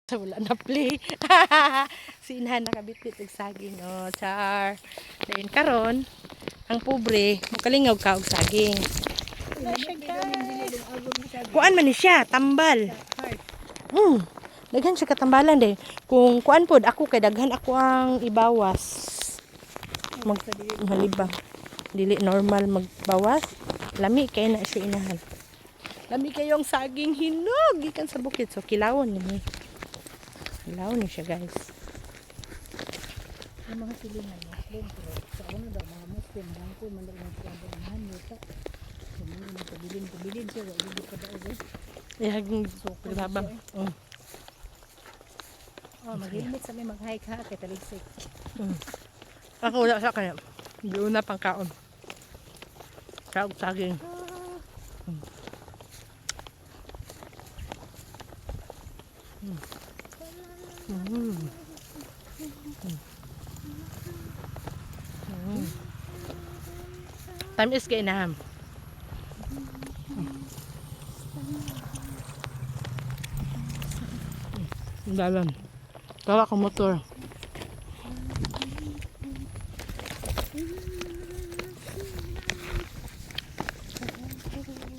Wala na play. Si Inhan nakabitbit og saging. Oh, char. Then karon, ang pobre, mukalingaw ka og saging. Na siya, guys. Kuan man ni siya, tambal. Daghan siya katambalan de. Kung kuan pod ako kay daghan ako ang ibawas. Mag malibang. Dili normal magbawas. Lami kay na siya, inahan. Lami kayo ang saging hinog gikan sa bukid. So kilawon ni. Kilawon ni siya, guys. Yung mga silingan, Muslim, pero sa una daw, mga Muslim, bangko, man daw nagkuhan yuta. So, mga nagpabilin, pabilin siya, wala hindi pa daw. Eh. Ihag baba. Oh. Oh, mag-helmet sa may mag-hike ha, kay taligsik. Ako wala sa kanya. Di una pang kaon. Kaog saging. Time is kay inaham. Dalan. Tawa ko motor.